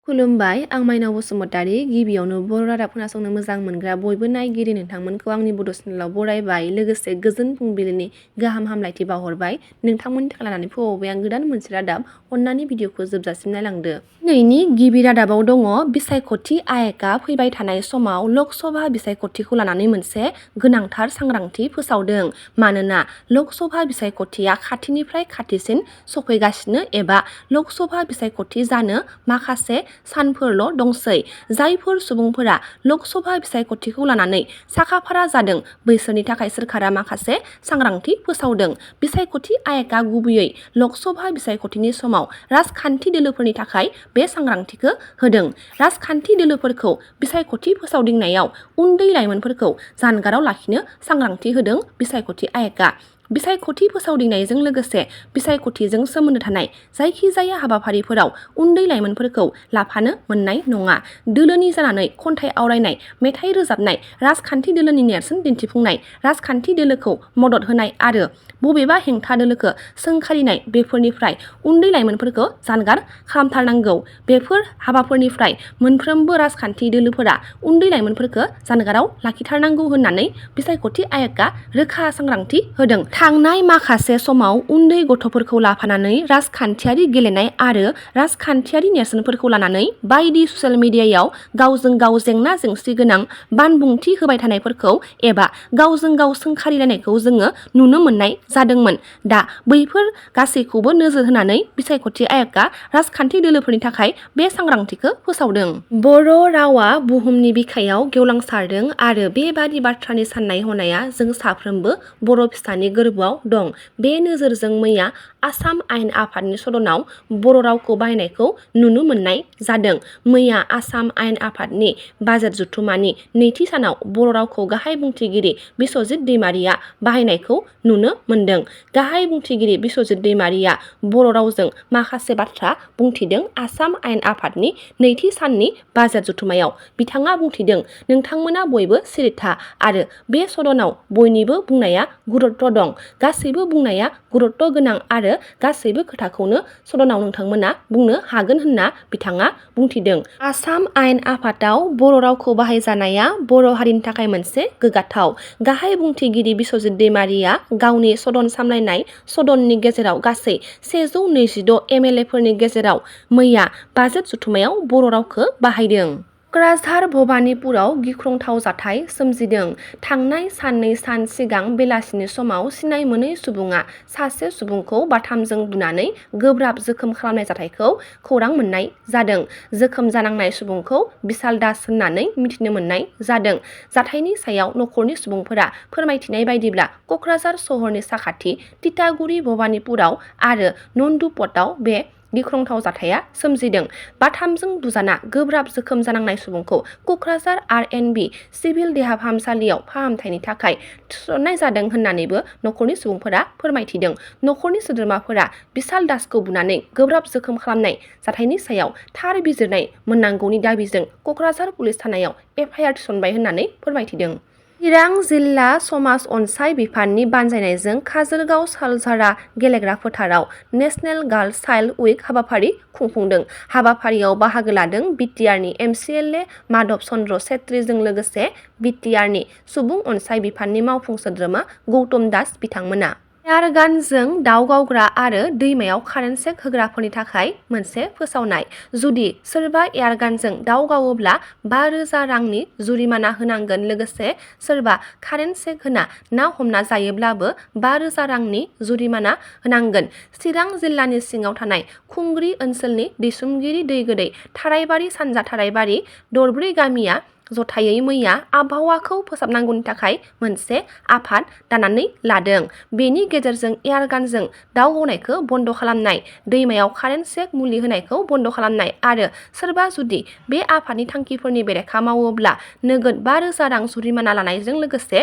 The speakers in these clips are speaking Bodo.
खुलुमबाय आं माइनाव बसुमतारी गिबियावनो बर' रादाब खोनासंनो मोजां मोनग्रा बयबो नायगिरि नोंथांमोनखौ आंनि बड' चेनेलाव बरायबाय लोगोसे गोजोन फुंबिलिनि गाहाम हामलायथि बावहरबाय नोंथांमोननि थाखाय लानानै फैबाय आं गोदान मोनसे रादाब अन्नानै भिडिअखौ जोबजासिम नायलांदो। दिनैनि गिबि रादाबाव दङ बिसायख'थि आय'गआ फैबाय थानाय समाव लक सभा बिसायख'थिखौ लानानै मोनसे गोनांथार सांग्रांथि फोसावदों मानोना लक सभा बिसायख'थिया खाथिनिफ्राय खाथिसिन सफैगासिनो एबा लक सभा बिसायख'थि जानो माखासे सानफोरल' दंसै। जायफोर सुबुंफोरा लक सभा बिसायख'थिखौ लानानै साखाफारा जादों बैसोरनि थाखाय सोरखारा माखासे सांग्रांथि फोसावदों। बिसायख'थि आय'गआ गुबैयै लक सभा बिसायख'थिनि समाव राजखान्थि दोलोफोरनि थाखाय बे सांग्रांथिखौ होदों। राजखान्थि दोलोफोरखौ बिसायख'थि फोसावदिंनायाव उन्दै लाइमोनफोरखौ जानगाराव लाखिनो सांग्रांथि होदों बिसायख'थि आय'गआ। बिसायख'थि फोसावदिंनायजों लोगोसे बिसायख'थिजों सोमोन्दो थानाय जायखिजाया हाबाफारिफोराव उन्दै लाइमोनफोरखौ लाफानो मोननाय नङा। दोलोनि जानानै खन्थाइ आवरायनाय, मेथाइ रोजाबनाय, राजखान्थि दोलोनि नेरसोन दिन्थिफुंनाय, राजखान्थि दोलोखौ मदद होनाय आरो बबेबा हेंथा दोलोखौ सोंखारिनाय बेफोरनिफ्राय उन्दै लाइमोनफोरखौ जानगार खालामथारनांगौ। बेफोर हाबाफोरनिफ्राय मोनफ्रोमबो राजखान्थि दोलोफोरा उन्दै लाइमोनफोरखौ जानगाराव लाखिथारनांगौ होननानै बिसायख'थि आय'गआ रोखा सांग्रांथि होदों। थांनाय माखासे समाव उन्दै गथ'फोरखौ लाफानानै राजखान्थियारि गेलेनाय आरो राजखान्थियारि नेरसोनफोरखौ लानानै बायदि ससियेल मिडियायाव गावजों गाव जेंना जेंसि गोनां बानबुंथि होबाय थानायफोरखौ एबा गावजों गाव सोंखारिलायनायखौ जोङो नुनो मोननाय जादोंमोन। दा बैफोर गासैखौबो नोजोर होनानै बिसायख'थि आय'गआ राजखान्थि दोलोफोरनि थाखाय बे सांग्रांथिखौ फोसावदों। बर' रावा बुहुमनि बिखायाव गेवलांसारदों आरो बेबादि बाथ्रानि साननाय हनाया जों साफ्रोमबो बर' फिसानि गोरबोआव दं। बे नोजोरजों मैया आसाम आयेन आफादनि सदनाव बर' रावखौ बाहायनायखौ नुनो मोननाय जादों। मैया आसाम आयेन आफादनि बाजेट जथुम्मानि नैथि सानाव बर' रावखौ गाहाय बुंथिगिरि बिस्वजित दैमारिया बाहायनायखौ नुनो मोनदों। गाहाय बुंथिगिरि बिस्वजित दैमारिया बर' रावजों माखासे बाथ्रा बुंथिदों। आसाम आयेन आफादनि नैथि साननि बाजेट जथुम्मायाव बिथाङा बुंथिदों, नोंथांमोना बयबो सिरि था आरो बे सदनाव बयनिबो बुंनाया गुरुत्व दं। गासैबो बुंनाया गुरुत्व गोनां आरो गासैबो खोथाखौनो सदनाव नोंथांमोना बुंनो हागोन होनना बिथाङा बुंथिदों। आसाम आयेन आफादाव बर' रावखौ बाहायजानाया बर' हारिनि थाखाय मोनसे गोग्गाथाव। गाहाय बुंथिगिरि बिस्वजित दैमारिया गावनि सदन सामलायनाय सदननि गेजेराव गासै 126 एमएलएफोरनि गेजेराव मैया बाजेट जथुम्मायाव बर' रावखौ बाहायदों। क'क्राझार भबानिपुराव गिख्रंथाव जाथाय सोमजिदों। थांनाय साननै सान सिगां बेलासिनि समाव सिनाय मोनै सुबुङा सासे सुबुंखौ बाथामजों बुनानै गोब्राब जोखोम खालामनाय जाथायखौ खौरां मोननाय जादों। जोखोम जानांनाय सुबुंखौ बिशाल दास होननानै मिथिनो मोननाय जादों। जाथायनि सायाव नखरनि सुबुंफोरा फोरमायथिनाय बायदिब्ला क'क्राझार सहरनि साखाथि तितागुरि भबानिपुराव आरो नन्दुपथआव बे गिख्रंथाव जाथाया सोमजिदों। बाथामजों बुजाना गोब्राब जोखोम जानांनाय सुबुंखौ क'क्राझार आर.एन.बि. सिभिल देहा फाहामसालियाव फाहामथायनि थाखाय थिसननाय जादों होननानैबो नखरनि सुबुंफोरा फोरमायथिदों। नखरनि सोद्रोमाफोरा बिशाल दासखौ बुनानै गोब्राब जोखोम खालामनाय जाथायनि सायाव थार बिजिरनाय मोननांगौनि दाबिजों क'क्राझार पुलिस थानायाव एफ.आइ.आर. थिसनबाय होननानै फोरमायथिदों। चिरां जिल्ला समाज अनसाय बिफाननि बानजायनायजों काजोलगाव सालझारा गेलेग्रा फोथाराव नेशनेल गार्ल चाइल्ड उइक हाबाफारि खुंफुंदों। हाबाफारियाव बाहागो लादों बि.टि.आर.नि एम.सि.एल.ए. माधब चन्द्र सेत्रीजों लोगोसे बि.टि.आर.नि सुबुं अनसाय बिफाननि मावफुं सोद्रोमा गौतम दास बिथांमोना। एयारगानजों दाव गावग्रा आरो दैमायाव कारेन्ट सेक होग्राफोरनि थाखाय मोनसे फोसावनाय। जुदि सोरबा एयारगानजों दाव गावोब्ला 5,000 रांनि जुरिमाना होनांगोन लोगोसे सोरबा कारेन्ट सेक होना ना हमना जायोब्लाबो 5,000 रांनि जुरिमाना होनांगोन। चिरां जिल्लानि सिङाव थानाय खुंग्रि ओनसोलनि दैसुमगिरि दैगोदै थारायबारि सानजा थारायबारि दरब्रै गामिया जथायै मैया आबहावाखौ फोसाबनांगौनि थाखाय मोनसे आफाद दानानै लादों। बेनि गेजेरजों एयारगानजों दाव गावनायखौ बन्द खालामनाय, दैमायाव कारेन्ट सेक मुलि होनायखौ बन्द खालामनाय आरो सोरबा जुदि बे आफादनि थांखिफोरनि बेरेखा मावोब्ला नोगोद 5,000 रां जुरिमाना लानायजों लोगोसे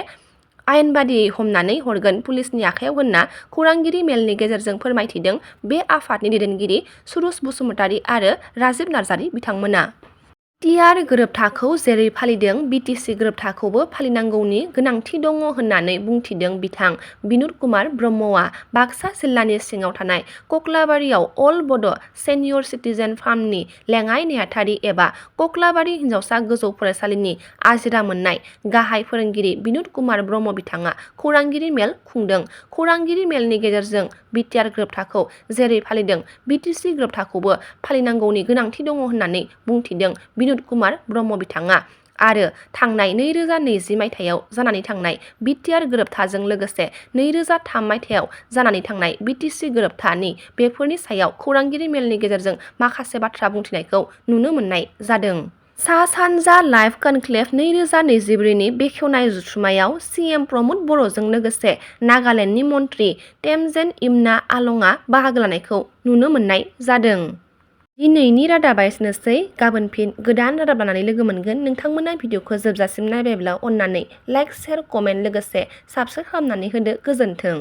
आयेन बादियै हमनानै हरगोन पुलिसनि आखायाव होनना खौरांगिरि मेलनि गेजेरजों फोरमायथिदों बे आफादनि दैदेनगिरि सुरुज बसुमतारी आरो राजिब नार्जारी बिथांमोना। बिटिआर गोरोबथाखौ जेरै फालिदों बिटिसि गोरोबथाखौबो फालिनांगौनि गोनांथि दङ होननानै बुंथिदों बिथां बिनुत कुमार ब्रह्मआ बाक्सा जिल्लानि सिङाव थानाय कक्लाबारियाव अल बड' सेनियर सिटिजेन फार्मनि लेङाइ नेहाथारि एबा कक्लाबारि हिनजावसा गोजौ फरायसालिनि आजिरा मोननाय गाहाय फोरोंगिरि बिनुत कुमार ब्रह्म बिथाङा खौरांगिरि मेल खुंदों। खौरांगिरि मेलनि गेजेरजों बिटिआर गोरोबथाखौ जेरै फालिदों बिटिसि गोरोबथाखौबो फालिनांगौनि गोनांथि दङ होननानै बुंथिदों बिनुत कुमार ब्रह्म बिथाङा। आरो थांनाय 2020 मायथाइयाव जानानै थांनाय बिटिआर गोरोबथाजों लोगोसे 2003 मायथाइयाव जानानै थांनाय बिटिसि गोरोबथानि बेफोरनि सायाव खौरांगिरि मेलनि गेजेरजों माखासे बाथ्रा बुंथिनायखौ नुनो मोननाय जादों। सा-सानजा लाइभ कनक्लेभ 2024 नि बेखेवनाय जथुम्मायाव सिएम प्रमद बर'जों लोगोसे नागालेन्डनि मन्त्रि तेमजेन इमना आलंआ बाहागो लानायखौ नुनो मोननाय जादों। दिनैनि रादाबा एसेनोसै। गाबोन फिन गोदान रादाब लानानै लोगो मोनगोन। नोंथांमोना भिडिअखौ जोबजासिम नायबायब्ला अननानै लाइक, शेयार, कमेन्ट लोगोसे साबस्क्राइब खालामनानै होदो। गोजोन्थों।